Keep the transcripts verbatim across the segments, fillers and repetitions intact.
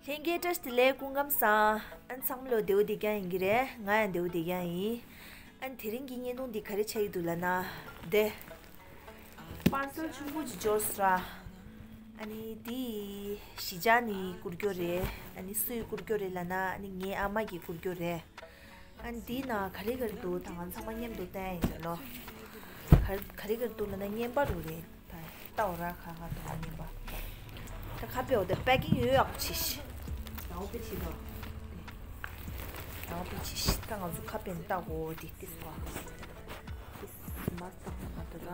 ལྷན་རྒྱས་བཀྲ་ཤིས་བདེ་ལེགས། སྐུ་ཁམས་བཟང་། ཨ་ནི་ཚང་མ་ལོ་བདེ་པོ་བདེ་རྐྱང་ཡིན་གྱི་རེད། ང་ཡང་བདེ་པོ་བདེ་རྐྱང་ཡིན། ཨ་ནི་དེ་རིང་གི་བརྙན་ཐུང་འདི་ག་རེ་ཆགས་ཀྱི་འདུག་ལབ་ན། འདི་པར་སེལ་ཆུང་ཀུ་ཅིག་འབྱོར་སོང་ར། ཨ་ནི་འདི་གཞིས་ཆགས་ནས་བསྐུར་རྒྱུ་རེད། ཨ་ནི་སུས་བསྐུར་རྒྱུ་རེད་ལབ་ན། ཨ་ནི་ངའི་ཨ་མ་གིས་བསྐུར་རྒྱུ་རེད། ཨ་ནི་འདི་ནང་ག་རེ་ག་རེ་འདུག་ད་ང་ཚང་མ་མཉམ་དུ་བལྟ་ཡ་ཡིན་ལོ། ག་རེ་ག་རེ་འདུག་ལབ་ན་བརྙན་པར་རུ་རེད། ད་ལྟ་འོ་ར་ཁ་ཁ་དོ་བརྙན་པར། ད་ཁ་པེ་འོ་དེ་པེ་ཀིང་ཡོད་ཡག་པོ་བྱས་ཤི། ཡག་པོ་བྱས་དོ། ཡག་པོ་བྱས་ཤི། ད་ང་ཚོ་ཁ་པེ་ནི་ལྟ་གོ་དེ་ཏིས་པ། ཏིས་མ་ལྟ་མ་ལྟ་ར།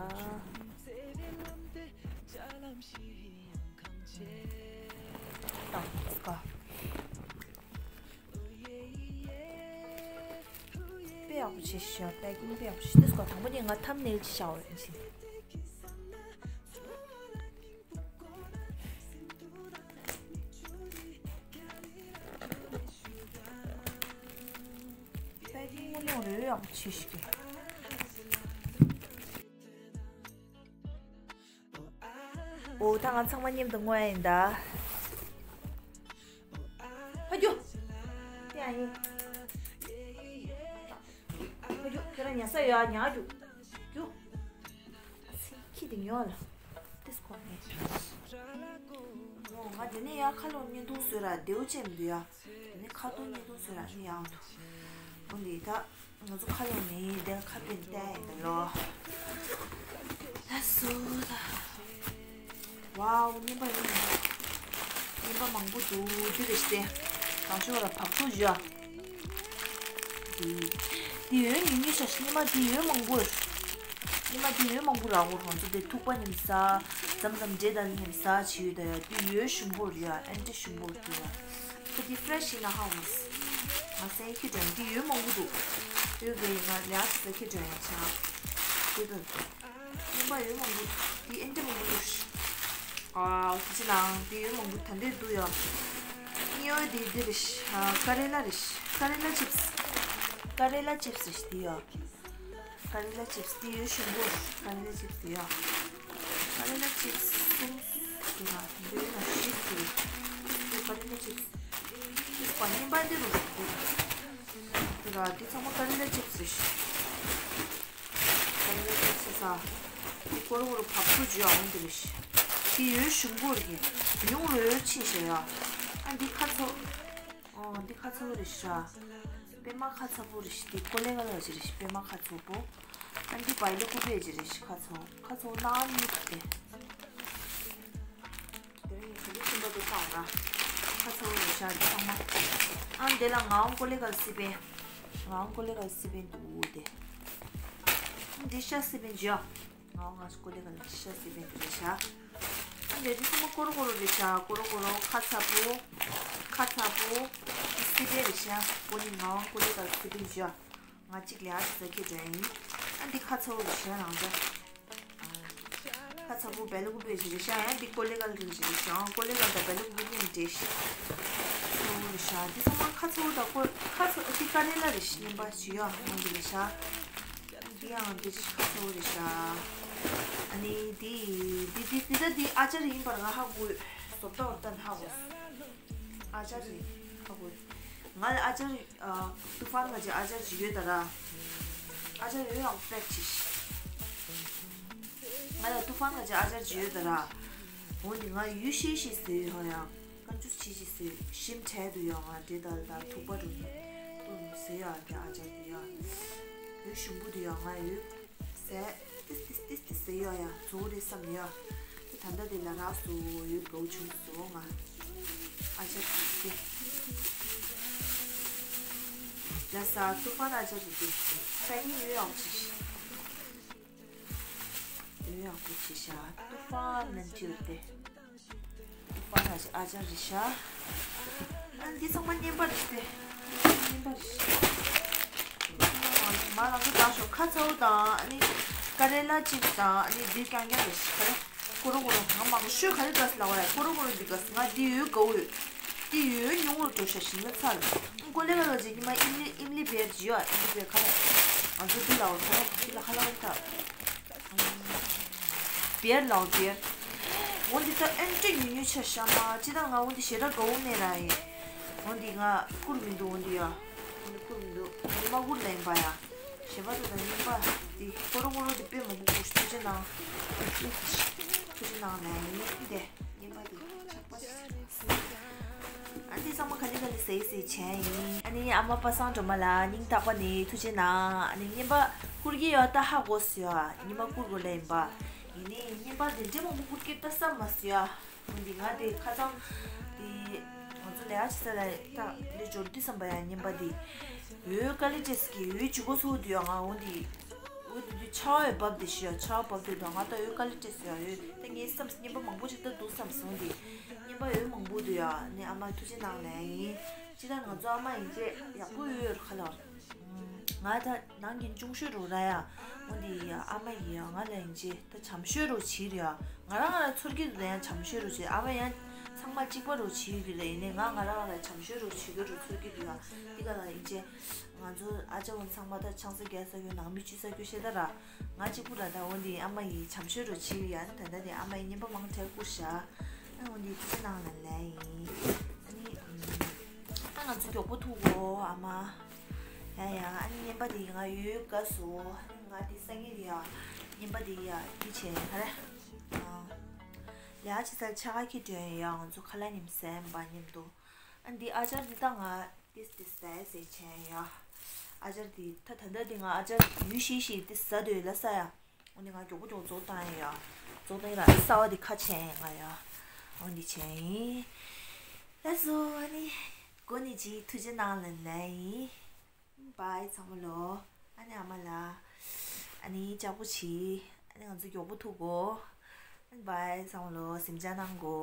ལྟ་གོ་ཀ་དཔེ་ཡག་པོ་བྱས་ཤག་པེ་ཀིང་དཔེ་ཡག་པོ་བྱས། དེ་སྐོར་དང་པོ་ནས་ང་ཐམ་ནེལ་ཅིག་བཞག་འོ་ཡིན་ཕྱིན། པེ་ཀིང་དངོས་གནས་རོལ་ཡག་པོ་བྱས་ཤག་འོ་ད་ང་ཚང་མ་མཉམ་དུ་བརྔོ་ཡ་ཡིན་ད། ཧ་ཀྱུ། དེ་ཡང་ཡིན། ཧ་ཀྱུ་ཁྱོད་རང་ཉལ་ས་ཡོད་ཨ། ཉལ་རྒྱུ། ཀྱུ། ཁྱི་དེ་ཉོ་ལ། ཏིས་ཁོ་ནས། འོ་ང་དེ་ནས་ཡར་ཁ་ལོ་བརྙན་ཐུང་བཟོས་ར་བདེ་པོ་ཅན་འདུག་ཡ། དེ་ནས་ཁ་ཐུང་བརྙན་ཐུང་བཟོས་ར་ནི་ཡག་འདུག་འོ་འདི་ད། ང་ཚོ་ཁ་ལོ་ནི་དེ་ཁ་པེ་ནི་བལྟ་ཡ་ཡིན་ལོ། ད་སོ་ད། ཝའོ་བརྙན་པ་ཡིན། བརྙན་པ་མང་པོ་འདུག་འདི་རེད་ཤི་སྟེ། གང་ཤོག་ལ་བག་ཆོག་བཞག་འདི་འདི་ཡོད་ཉུང་ཉུང་ཤ་ཤི། ཉི་མ་འདི་ཡོད་མང་པོ། ཉི་མ་འདི་ཡོད་མང་པོ་རག་གོ་ང་ཚོ་དེ་ཐུག་པ་ཉིམ་ས། ཙམ་ཙམ་འདྲེ་དང་ཉིམ་ས་བྱི་ཡོད་ད་ཡ། འདི་ཡོད་ཞིམ་པོ་རེད་ཡ། ཨན་ཏི་ཞིམ་པོ་འདུག་ཡ། ཁ་འདི་ཕི་རེ་ཤི་ཡིན་ན་ཧ་མོ། ང་སེང་ཁྱི་དྲན་འདི་ཡོད་མང་པོ་འདུག་ཡོད་གི་ང་ལ་ཡ་ཙི་ཙི་ཁྱི་དྲན་ཡ་ཆ། དེ་དུ། རྙིང་པ་ཡོད་མང་པོ། འདི་ཨན་ཏི་མང་པོ་འདུག་ཨ་ཁྱི་ལའང་འདི་ཡོད་མང་པོ་ད་འདི་འདུག་ཡ། ཉི་འོ་འདི་འདི་རེད་ཤ། ཀ་རེ་ལ་རེད་ཤ། ཀ་རེ་ལ་ཅིབས། ཀ་རེ་ལ་ཅིབས་རེད་འདི་ཡ། ཀ་རེ་ལ་ཅིབས་དེ་ཡོད་ཞིམ་པོ། ཀ་རེ་ལ་ཅིབས་དེ་ཡོད། ཀ་རེ་ལ་ཅིབས་གསུམ་དེ་ན་འདི་ན་བཞི་དེ། དེ་ཀ་རེ་ལ་ཅིབས། དེ་པ་ཉིན་པ་འདི་རུ་རུ་དེ། དེ་ར་དེ་ཚང་མ་ཀ་རེ་ལ་ཅིབས་རེད། ཀ་རེ་ལ་ཅིབས་ས། དེ་ཀོ་རུ་ཀོ་རུ་བབས་ཚུགས་ཅི་ཡང་འདི་རེད། དེ་ཡོད་ཞིམ་པོ་རེད། ཉུང་རུ་ཡོད་ཆེ་ཞེ་ཡ། ཨ་འདི་ཁ་ཚོ། ཨོ་འདི་ཁ་ཚ་པོ་རེད་ཤག་པད་མ་ཁ་ཚ་པོ་རེད་ཤག་འདི་ཀོ་ལེ་ག་ལ་ཅི་རེད་ཤག་པད་མ་ཁ་ཚ་པོ། ཨ་འདི་བའི་ལོ་ཀུ་པེ་ཅི་རེད་ཤག་ཁ་ཚ་པོ་ཁ་ཚ་པོ་ནང་མི་དེ། དེ་རིང་ངས་ག་འདི་ཤིང་པ་དེ་བཏང་ན། ཁ་ཚ་པོ་རེད་ཤག་འདི་ཚང་མ། ཨ་འདི་ལ་ངའང་ཀོ་ལེ་ག་ལ་སི་པན། ངའང་ཀོ་ལེ་ག་ལ་སི་པན་འདུག་དེ། འདི་ཤ་སི་པན་ཇི་ཡ། ང་ང་ཀོ་ལེ་ག་ལ་ཤ་སི་པན་རེད་ཤག་ཨ་ལས་དེ་ཚང་མ་ཀོ་རོ་ཀོ་རོ་རེད་ཤག་ཀོ་རོ་ཀོ་རོ་ཁ་ཚ་པོ། ཁ་ཚ་པོ། སི་པན་རེད་ཤག་ཀོ་ནི་ང་ཀོ་ལེ་ག་ལ་སི་པན་ཇི་ཡ། ང་གཅིག་ལ་ཨ་ཙི་ཙི་ཁྱེར་འགྲོ་ཡ་ཡིན། ཨ་འདི་ཁ་ཚ་པོ་རེད་ཤག་རང་ཅག་ཁ་ཚ་པོ་བེ་ལུ་གུ་བེ་ཞིག་རེད་ཤག་ཡང་འདི་ཀོ་ལེ་ག་ལ་རིང་ཞིག་རེད་ཤག་ཀོ་ལེ་ག་ལ་དང་བེ་ལུ་གུ་བེ་མཉམ་འདྲེས་ཤག་ཁ་ཚ་པོ་རེད་ཤག་འདི་ཚང་མ་ཁ་ཚ་པོ་དང་ཀོ་ཁ་ཚ་འདི་ཀ་རེ་ལ་རེད་ཤག་ཉན་པ་ཞུ་ཡ་ཡོང་གི་རེད་ཤག་འདི་ཡང་འདི་ཁ་ཚ་པོ་རེད་ཤག་ཨ་ནི་འདི་འདི་འདི་འདི་ད་འདི་ཨ་ཅར་ཡིན་པར་ང་ཧ་གོ། བཟོ་ལྟ་བར་ལྟ་ཧ་གོ། ཨ་ཅར་རེད་ཧ་གོ། ང་ལ་ཨ་ཅར། ཨ། ཏུ་ཧྥན་ང་ཅི་ཨ་ཅར་ཅིག་ཡོད་ད་ར། ཨ་ཅར་ཡོད་ཡང་པེག་ཅིག་ང་ལ་ཏུ་ཧྥན་ང་ཅི་ཨ་ཅར་ཅིག་ཡོད་ད་ར། འོ་འདི་ང་ཡུ་ཤེ་ཤེ་ཟེར་ཡོད་ཧ་ཡང་། ཀན་ཅུས་ཆི་ཆི་ཟེར་ཞིམ་དྲགས་འདུག་ཡ། ང་འདྲེ་དང་ལ་ཐུག་པ་རུ་ནི་ཏུ་ཟེར་ཡ་གི་ཨ་ཅག་འདུག་ཡ། ཡོད་ཞིམ་པོ་འདུག་ཡ། ང་ཡོད་ཟས་ཏིས་ཏིས་ཏིས་ཏིས་ཟེར་ཡ་ཡ་ཛོ་རེ་བསམ་ཡ། ཏི་ད་ལྟ་དེ་ལ་རག་སོ་ཡོད་གའུ་བྱུང་སོ་ང་ཨ་ཅག་ཏིས་ཏིས་ལ་ས་ཏུ་པ་ན་ཨ་ཅག་ཏིས་ཏིས་ས་ཡིན་ཡོད་ཡང་ཅི་ཡོད་ཡང་པོ་ཅི་ཤ་ཏུ་པ་ནན་ཅི་ཡོད་དེ། པ་ན་ཅི་ཨ་ཅག་རི་ཤ། ཨ་འདི་ཚང་མ་བརྙན་པར་རེད་དེ། བརྙན་པར་རེད་ཤ། མ་ལ་འདི་དག་ཤོག་ཁ་ཚ་པོ་དང་ཨ་ནི་ཀ་རེ་ལ་ཅིབས་དང་ཨ་ནི་འདི་རྐྱང་རྐྱང་རེད་ཤ། ཀོ་རོ་ཀོ་རོ་ང་མང་ཤོས་ག་རེ་དགའ་ལ་བ་ཡ། ཀོ་རོ་ཀོ་རོ་འདི་དགའ་ང་འདི་ཡོད་དགའ་བོ་ཡོད། འདི་ཡོད་ཉུང་རུ་འགྲོ་ཤ་ཞིང་ལ་ཚར། ཀོ་ལེ་ག་ལ་ཅི་ཉི་མ་ཨིམ་ལི་ཨིམ་ལི་བེར་ཇི་ཡ་ཨིམ་ལི་བེར་ཁ་རེད། ང་ཚོ་འདི་ལ་བ་ཁ་རེད་འདི་ལ་ཁ་ལ་བ་ཐ། བེར་ལའོ་བེར། འོ་འདི་ད་ཨེན་ཏྲེ་ཉུང་ཉུང་ཆ་ཤ་མ་ཅི་ད་ང་འོ་འདི་ཞེ་དྲག་དགའ་བོ་མེད་ར་ཡིན། འོ་འདི་ང་བསྐུར་མི་འདུག་འོ་འདི་ཡ། འོ་འདི་བསྐུར་མི་འདུག་ཉི་མ་བསྐུར་ལ་ཡིན་པ་ཡ། ཞེ་པོ་འདུག་ད་རྙིང་པ་འདི་ཀོ་རོ་ཀོ་རོ་འདི་དཔེ་མང་པོ་བསྐུར་ཐུགས་རྗེ་གནང་། ཐུགས་རྗེ་གནང་ལ་ཡིན་འདི་རྙིང་པ་འདི་ཆག་པ་ཞིག་ཨ་འདི་ཚང་མ་ག་ལེ་ག་ལེ་ཟེར་ཟེར་བྱས་ཡིན། ཨ་ནི་ཨ་མ་པ་སངས་སྒྲོལ་མ་ལ་སྙིང་ཐག་པ་ནས་ཐུགས་རྗེ་གནང་། ཨ་ནི་རྙིང་པ་བསྐུར་གྱི་ཡོད་ད་ཧ་གོ་སོང་ཡ། རྙིང་པ་བསྐུར་དགོས་ལ་ཡིན་པ། ཡིན་ནའི་རྙིང་པ་འདི་འདྲའི་མང་པོ་བསྐུར་སྐྱིད་ད་བསམ་མ་སོང་ཡ། འོ་འདི་ང་དེ་ཁ་སང་དེ་ང་ཚོ་ལས་ཀ་བྱེད་ས་ལ་ད་ལས་འབྱོར་དུས་བསམ་པ་ཡ་རྙིང་པ་འདི་འོའི་དཀའ་ལས་བྱེད་ས་གི་འོའི་ཇུས་འགོ་ཚུགས་དུས་ཡ་ང་འོ་འདི་འོ་འདི་དུས་ཆར་པ་ཡ་བབས་དེ་ཤི་ཡ་ཆར་པ་བབས་དུས་ད་ང་ད་འོའི་དཀའ་ལས་བྱེད་ས་ཡ་འོའི་ད་ངའི་བསམ་རྙིང་པ་མང་པོ་ཅིག་ད་འདུག་བསམ་སོང་འདི་རྙིང་པ་འོའི་མང་པོ་འདུག་ཡ་ནི་ཨ་མ་ཐུགས་རྗེ་གནང་ལན་ཡིན་ཅི་ད་ང་ཚོ་ཨ་མ་ཡིན་ཅེ་ཡག་པོ་ཡོད་ཁ་ལ། ང་ད་ནང་གི་ཆུང་ཤོས་རུ་ར་ཡ། འོ་འདི་ཡ་ཨ་མ་ཡི་ཡ་ང་ལ་ཡིན་ཅེ་ད་བྱམས་ཤོས་རུ་བྱིར་ཡ། ང་རང་ང་ར་ཚོར་གི་འདུག་ད་ཡང་བྱམས་ཤོས་རུ་བྱིར་ཨ་མ་ཡང་ཚང་མ་གཅིག་པ་རུ་བྱིར་གི་ལ་ཡིན་ནའི་ང་ང་རང་ང་ར་བྱམས་ཤོས་རུ་བྱིར་གི་རུ་ཚོར་གི་འདུག་ཡ། འདི་ག་ལ་ཡིན་ཅེ་ང་ཚོ་ཨ་ཅག་འོ་ཚང་མ་ད་ཆང་ས་རྒྱག་ས་ཡོད་ནང་མི་བཅུ་ས་རྒྱུ་ཤེས་ད་ར། ང་གཅིག་པུ་ར་ད་འོ་འདི་ཨ་མ་ཡི་བྱམས་ཤོས་རུ་བྱིར་ཡ་ད་ད་འདི་ཨ་མ་ཡི་བསྙེན་པ་མང་དྲགས་བསྐུར་ཤ། ཨ་འོ་འདི་ཅི་ནང་ལ་ལ་ཡིན། ཨ་ནི་ཨ་ང་ཚོ་མགྱོགས་པོ་ཐུག་གོ་ཨ་མ། ཡ་ཡ་ཨ་ནི་རྙིང་པ་དེ་ང་ཡོད་དགའ་སོ། ཨ་ནི་ང་དེ་སང་ཉིན་ཡ་རྙིང་པ་དེ་ཡ་དེ་བྱས་ཧ་ར། ལས་ཀ་བྱེད་སར་ཆ་ག་ཁྱི་དྲན་ཡ་ང་ཚོ་ཁ་ལག་ཉིམ་ཟས་པ་མཉམ་དུ། ཨ་ནི་དེ་ཨ་ཅར་དེ་ད་ང་དེ་དེ་ཟས་ཟས་བྱས་ཡ། ཨ་ཅར་དེ་ད་ད་ལྟ་དེ་ང་ཨ་ཅར་ཡུལ་ཤིག་ཤིག་དེ་ཟ་འདོད་ལ་ས་ཡ། འོ་ནི་ང་མགྱོགས་པོ་མགྱོགས་རྫོགས་བཏང་ཡ། རྫོགས་བཏང་ཡ་ལ་གསར་བ་དེ་ཁ་ཕྱེ་ཡ་ང་ཡ། འོ་འདི་བྱས་ཡིན། ལགས་སོ་ཨ་ནི། འགོ་ནས་ཅིག་ཐུགས་རྗེ་གནང་ལན་ལན་ཡིན། བའི་ཚང་མ་ལོ། ཨ་ནི་ཨ་མ་ལ། ཨ་ནི་ལྕགས་པོ་བྱི། ཨ་ནི་ང་ཚོ་མགྱོགས་པོ་ཐུག་གོ་ཨ་ནི་བའི་ཚང་མ་ལོ་གཟིམ་འཇག་གནང་གོ